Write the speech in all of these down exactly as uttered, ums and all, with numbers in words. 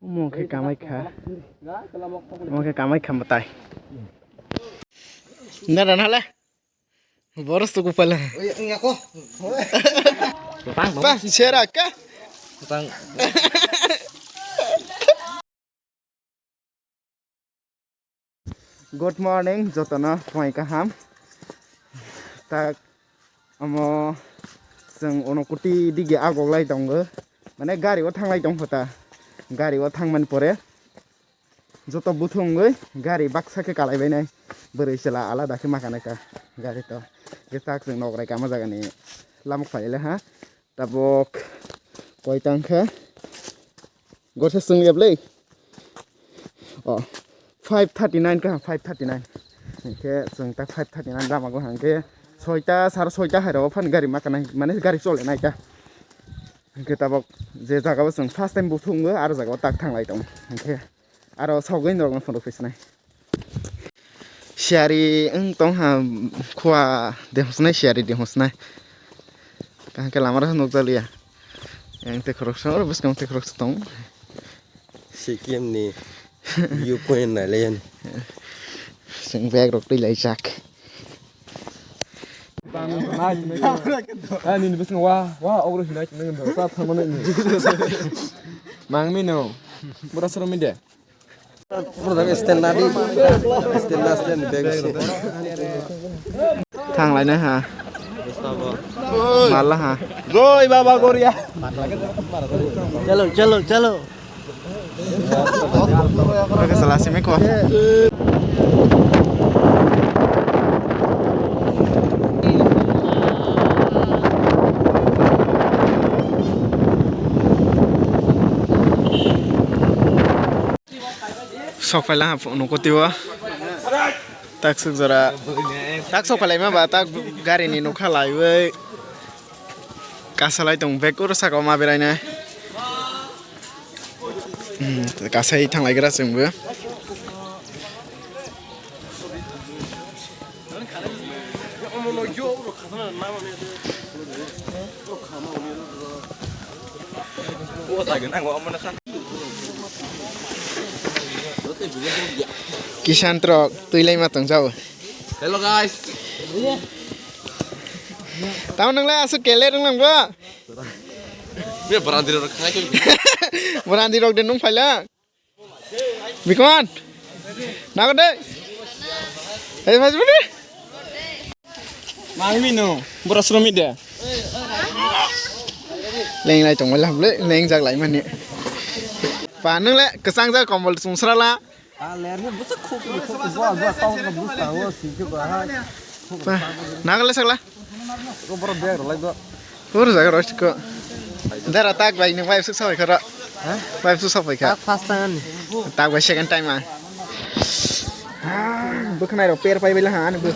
Omo khe kamai kha. Omo khe kamai kha mwtai. Nara nale. Boros tu kupala. Oi, ini aku. Tang, Pa, sera ka. Tang. Good morning, jotono phai kaham. Tak, omo, chwng Unakoti digi agok lai tongo. Mane gari o thanglai tong kho ta. Gari o thangmani pore joto buthung wngwi gari baksa khe kalai bainai. Bwrwi chwla alada khe ma kanai ka gari to. Khe tak chwng nokrai kama jagani lamuk phai le ha. Tabuk koi tang kha. Gothe sung yab le. Oh, five thirty nine ka, five thirty nine. Hingke sung ta five thirty nine lama go hangke soita, sar soita hai ro phan gari ma kanai, mane gari chole nai ta. Hingke tabuk je jaga o sung first time buthung go, aro jaga o tak thanglai tong. Hingke aro sogwi norok no phone rok phi sinai. Siyari wng tong ha, khua de hosnai, siyari de hosnai. Kaham khe lama rok nukjaliya. Yang tei khoroksa, oro bwskang tei khoroksa tong. Sikkim ni view point nai le yan. Sing bag rok twi lai jak. Nini bwskang wa, wa, ogro hinai, nini sa thamani. Mangmi no. Bura soro mi de. Stand na di. Stand na, stand, bag si. Thang lai na ha. Mala ha. Joi Baba Goria. Chalo, chalo, chalo. Oke, salah simi ko. Sok phaila ha Unakoti o. Tak suk jora. Tak sok phailai ma ba tak gari ni nokha laiwi. Kasalai tong bek oro saka o ma berai nai. Hmm, kasai thanglai gra chwng bo. Kisan trok twi lai ma tong jao. Hello guys. Tamo nang lai asuk kele rung lang bo. Be brandi rok khai. Brandi rok de nung phaila. Bikon. Nago de. Ei, bhai, bhai. Mangmi no, bura sromi de. Leng lai tong lai, leng jak lai mani. Pa nung le, kesang jak kombol sungsra la. Ah, ler ni busa khuk, khuk, gua, gua, tau ka busa, gua, si, gua, ha. Pa, nago le sakla. Ko boro bag rw lai do. Pur jaga rw ko. Dara tak bai ni bai suk sabai khara. Ha? Bai suk sabai kha. Tak first time ani. Tak bai second time ah. Ah, bwkhnai rok per pai bai la ha ani bo.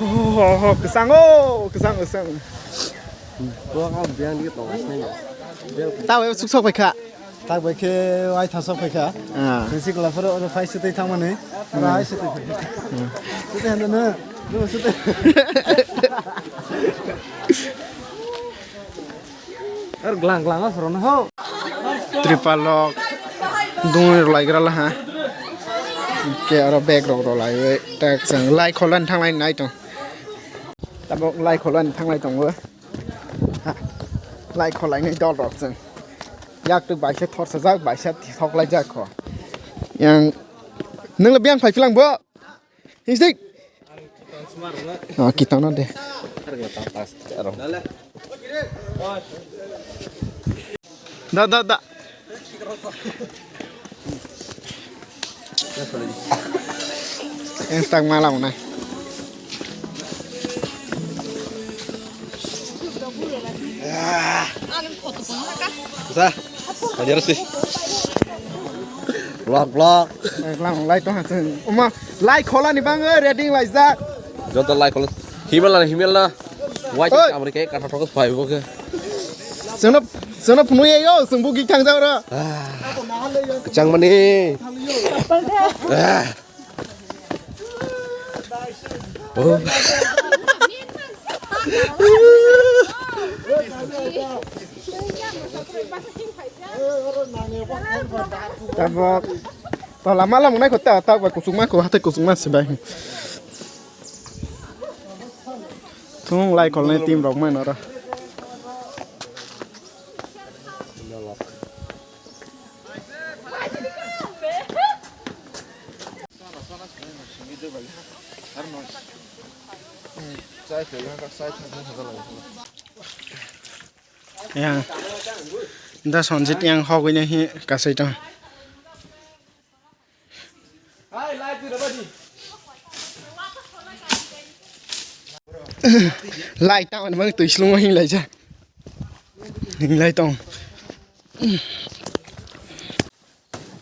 Ho, ho, ho, kesang o, kesang, kesang. Bo ka biang di to. Tak bai suk sabai kha. Tak bai khe waitha sok phaikha. Ah. Sisi kla phoro oro phai sutwi thangmani. Oro hai sutwi phaikha. Sutwi handa no. No sutwi. Ar glang glang phoro no ho. Tripal lok. Dungwi rw lai gra la ha. Ke aro bag rok rw lai we. Tak sang lai kholan thang lai nai tong. Tabok lai kholan thang lai tong we. Ha, lai kholainai dol rok chwng. Yak twk bai se thor sajak, bai se thok lai jak kho. Yang, nung le biyang phai philang bo? Hisik. Oh, kita no de. Da, da, da. Yang stang malam na. Sa, hajar sih. Vlog, vlog. Lang lai to hasen. Uma, lai khola ni bang, eh, ready lai jak. Joto lai khola. Himel na, himel na. Wai Oi. Kamri ke kata thokos phai bo ke. Sono, sono phunu ye yo, sengbu gik thang jang ra. Chang mani. Ah. Oh. Tabok. Tola mala munai kho ta, ta ba kusuk ma kho, hatai kusuk ma se bai. Thung lai khol nai team rok mai noro. Yang da Sanjit yang hogwi nai hi kasai tong. Lai tang ani mang twi slung hing lai ja. Hing lai tong.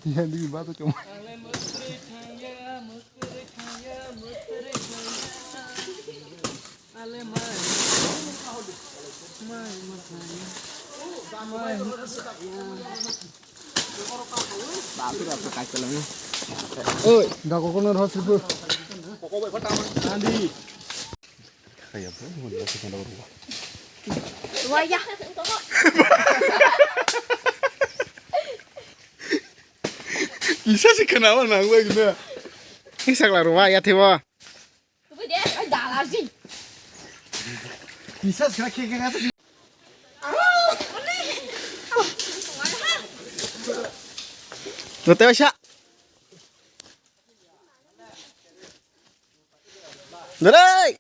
Iya di ba to cuma. Oi, dago kono rho sirpur. Waya. Isa si kena mana gue gitu. Isa kelar waya tiba. Bisa sih kena kira kira. Rute wasa. Dai.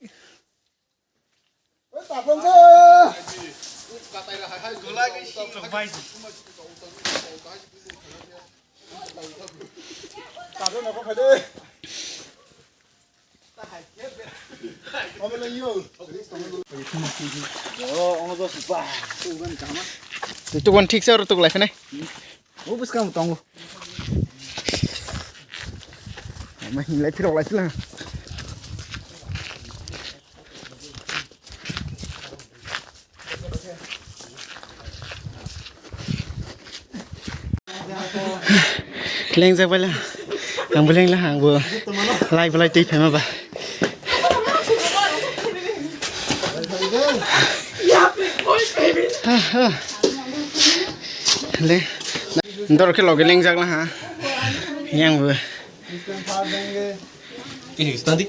Tugon thik se oro tuklai phene. O bwskang tongo. Ama hinlai phirok lai phila. Lengjak bai la. Ang bo leng la, ang bo lai bo lai twi phaima ba. Le. Dor khe loge lengjak la ha. Yang bo. Ini standi.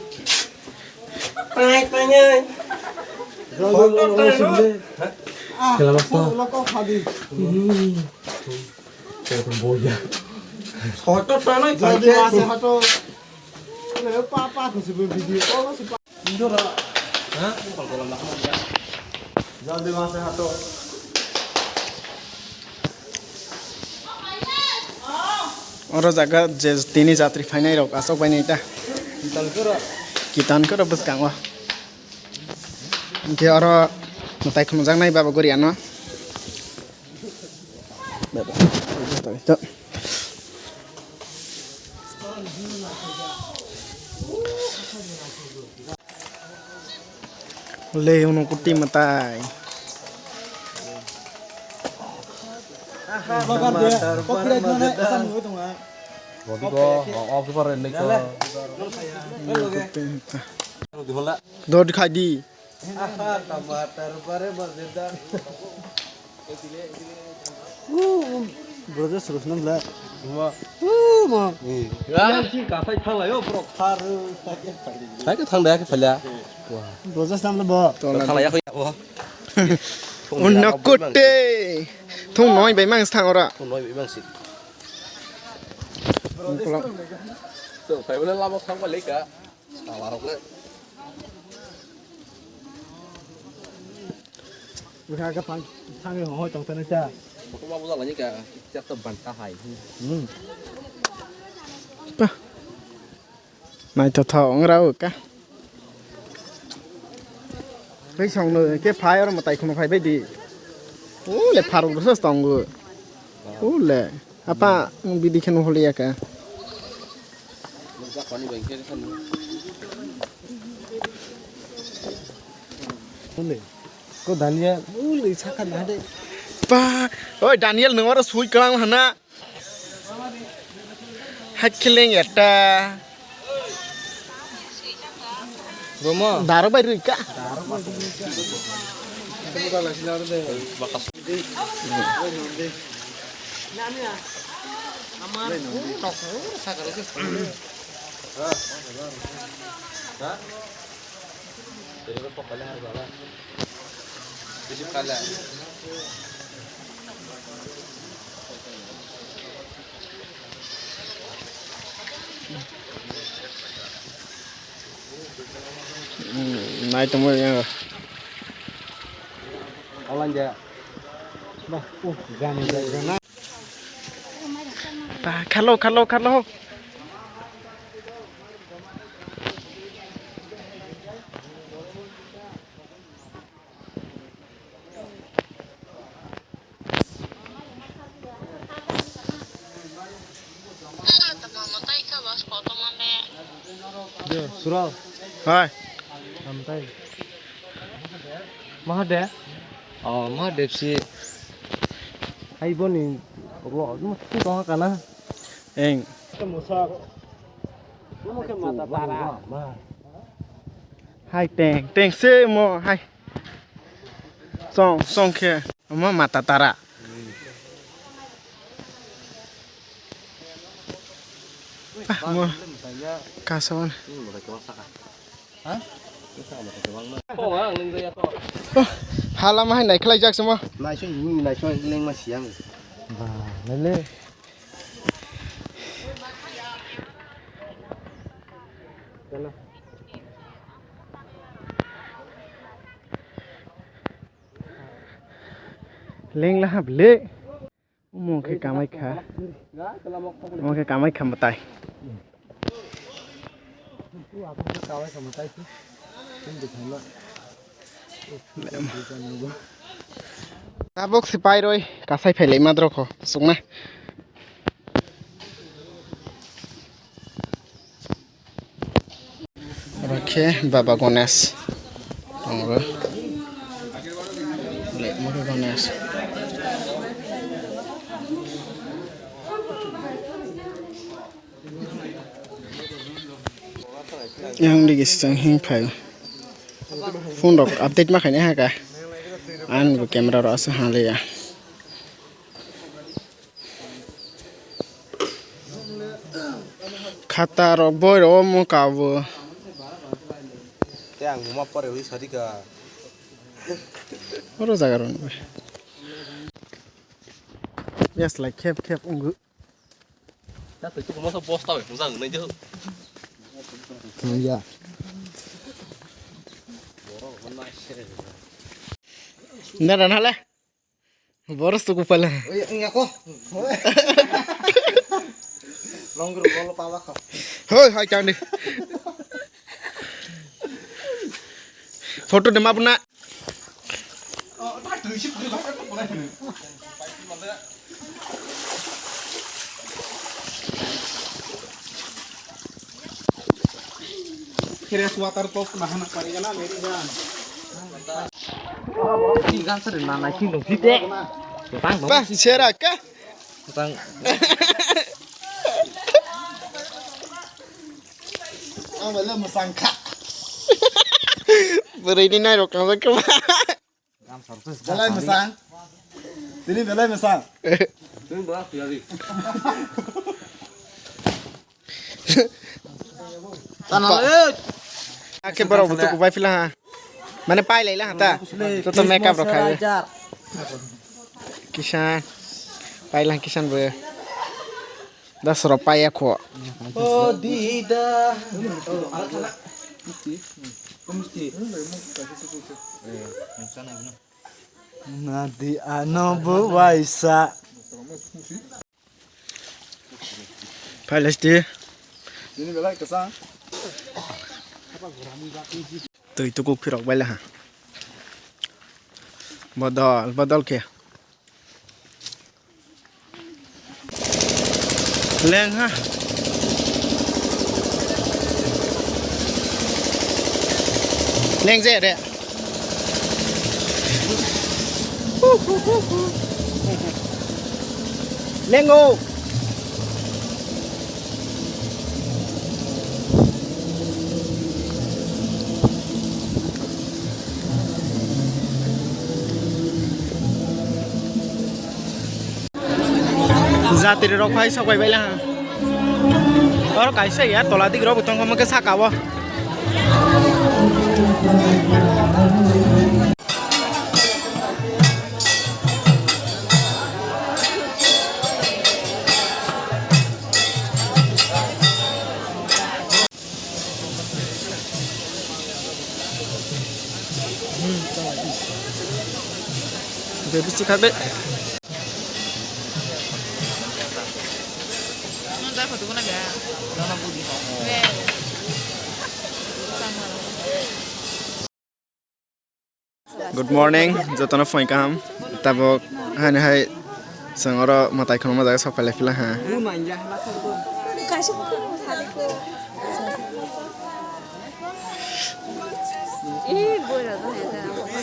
Pangai, pangai. Kela mas ta. Boya. Soto tanai. Jaldi mas hato. Papa ko se video call se. Indora. Ha? Jaldi mas hato. Oro jaga je tini jatri phainai rok asok bai nai ta. Kitan koro. Kitan koro bwskango. Hingke oro mwtai khumjak nai baba gori ano. Baba. Le uno kuti matai. Bagar dia, copyright mana asam nunggu tu nggak? Rodi ko, off ko ren ko. Dodi khai di. Aha, tamatar bare mazeddar. Brothers, terus nang lah. Semua. Uh, ma. Iya. Yang si kasai thalai yo, bro. Harus tak ya. Saya ke thang dah ke pala. Wah. Brothers nam le bo. Thalai ya, oh. Unna kote. Thung noi bai mang thang ora. Thung noi bai mang si. Tuh, saya boleh lama thang balik ya. Sawarok le. Bwkha khe phang, thangwi hoi tong thani cha. Kotorma bujak laini ka, chak to banta hai. Hmm. Pah. Naithothok wng rw ka. Tei songno khe phai oro mwtai kheno phai bai di. O le pharok rwsa tongo. O le. Apa, bidi kheno holiya ka. Ko Daniel, uli sakha na de. Pa, oi Daniel, nwng oro sui kwlang hana. Hakileng eta. Bomo. Daro bai rika. Nai tongmo yang. Alang dia. Bah, uh, gana gana. Khalo, khalo, khalo. Sural. Hai. Amtai. Mahadev. Oh, Mahadev si. Hai boni. Ro, no, tu tong kana. Eng. Musa. Mo ke mata tara. Hai teng, teng se mo, hai. Song, song khe. Omo mata tara. Ah, mo. Kasawan. Oh, hala ma hai naikhlai jak simo. Naisoi ni naisoi lengma siyang. Ba, lele. Lengla ha ble. Omo khe kamai kha. Omo khe kamai kha mwtai. Tabuk se pairoi kasai phailai madrokho sukna. Oro khe Baba Ganesh tongo. Late Murli Ganesh. Yang digi seng hing phai. Phone rok update ma khainai haka. Ani bo camera rok aswk haliya. Khata rok, boi rok omo kabo. Te ang muma pore wi sadi ka. Oro jaga rok ni bai. Yes, like khep khep wngo. Ta twi tu masa bosta bai mujang nai jo. Ya. Nara nale. Boros tu kupala. Oye, ngako. Long group bolo pala ko. Hoi, hoi, chandi. Photo de mapna. Fresh water to nahana parega na meri jaan. Ti gan sari na na king dong site. Tang dong. Bah, sera ka? Tang. Ang bela masang ka. Berai ni nai rok kang kama. Belai masang. Tini belai masang. Tanang, eh. Ake borok butuku bai pila ha. Mane pai lai la ha ta. To to makeup rok khai. Kisan. Pai la Kisan bo. Das rok pai ya kho. Oh, dida. Nadi ano bo waisa. Phailaisti. Twi tukuk phirok baila ha. Bodol, bodol khe. Leng ha. Leng je de. Lengo. Jatri rok phai sok bai bai lang. Oro kaisa ya tola dik rok tong khe saka o. Bisi kha be. Good morning, jotono phone kaham. Tabok hani hai chwng oro mwtai khwnama jaga sok phailai phila ha.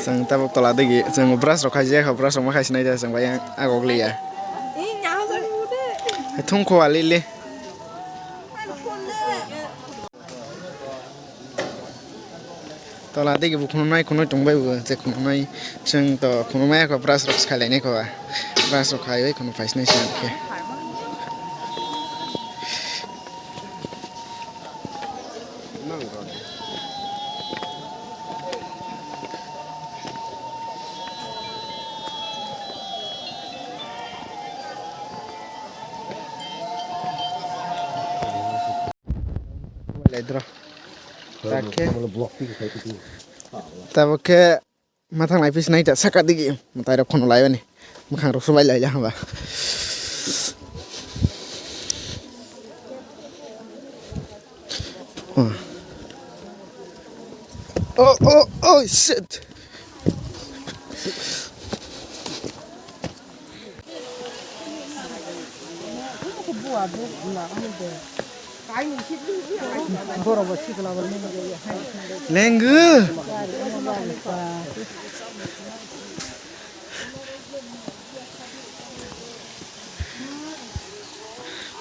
Chwng tabok tola digi chwng brush rok khaijak, brush rok ma khaisinai da chwng bai agok liya. Thung kho alili. Tola digi bo khunui khunui tongbai bo je khunui chwng to khunui maya kho brush rok khailai nai kho brush rok khaiwi khunu phaisinai se khe. Tabok khe mathang lai pis nai ta saka digi mwtai rok khono lai bani mwkhang rok subai lai hwnba. Oh, oh, oh, shit. Lenggu.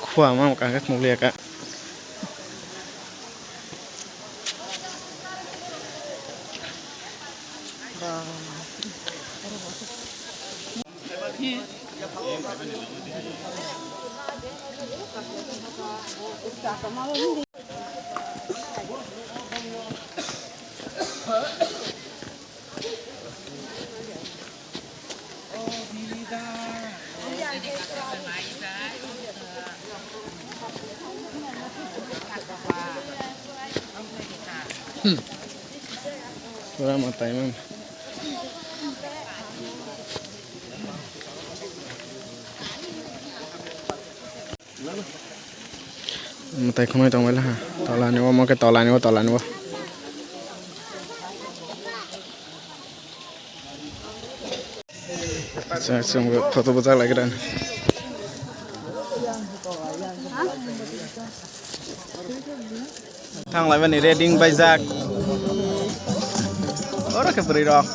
Khua ma kang khe khumuk liya ka. Pura mwtai man. Mwtai khwnwi tongbaila ha. Tolani o, omo khe tolani o, tolani o. Chwng, chwng photo bwchak lai gra. Thang lai mani ready wng bai jak. Oro khe bwrwi rok.